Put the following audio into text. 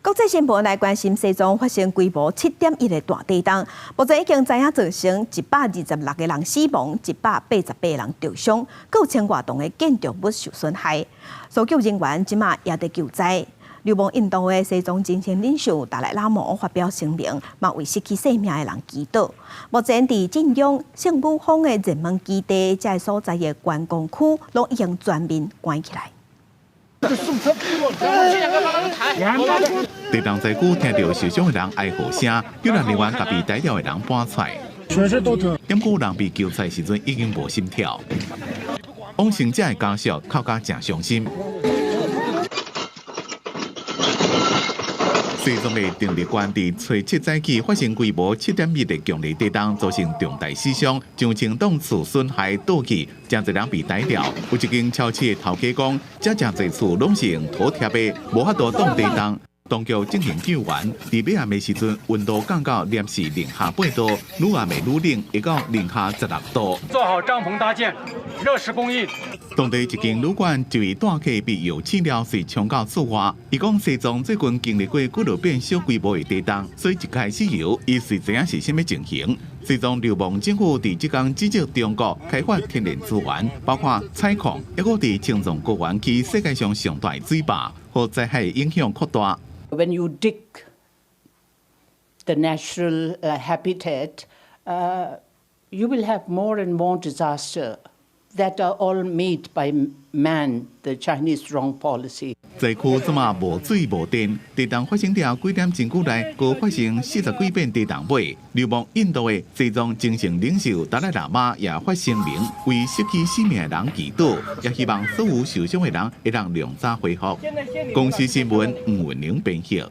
國際新聞來關心西藏發生規模7.1的大地動，目前已經知影造成126個人死亡，188人受傷，閣有千外棟的建築物受損害。搜救人員這馬也佇救災。流亡印度的西藏精神領袖達賴喇嘛發表聲明，嘛為失去性命的人祈禱。目前佇震央聖母峰的熱門基地，這个所在的觀光區，攏已經全面關起來。地動災區聽著受傷的人哀號聲，救援人員共被逮著的人搬出來。毋過人被救出來時陣已經無心跳。往生者的家屬哭甲誠傷心。西藏的定日縣佇初七早起發生規模7.1的強烈地動，造成重大死傷，上千棟厝損害倒去，誠濟人被逮著。有一間超市的頭家講，遮誠濟厝攏是用土疊的，無法度擋地動。當局進行救援，佇尾暗的時陣，溫度降到攝氏零下8度，愈暗會愈冷，會到零下16度。做好帳篷搭建，熱食供應。當地一間旅館一位住客被油漆了，隨衝到厝外。伊講西藏最近經歷過幾落遍小規模的地動，所以一開始時伊隨知影是啥物情形。西藏流亡政府佇這工指責中國開發天然資源，包括採礦，抑閣佇青藏高原起世界上上大水壩，予災害影響擴大。 When you dig the natural habitat, you will have more and more disaster that are all made by man, the Chinese wrong policy. 災區這馬無水無電，地動發生了幾點鐘久內，閣發生40幾遍地動尾。流亡印度的西藏精神領袖達賴喇嘛也發聲明，為失去性命的人祈禱，也希望所有受傷的人會當盡早恢復。公視新聞吳文玲編譯。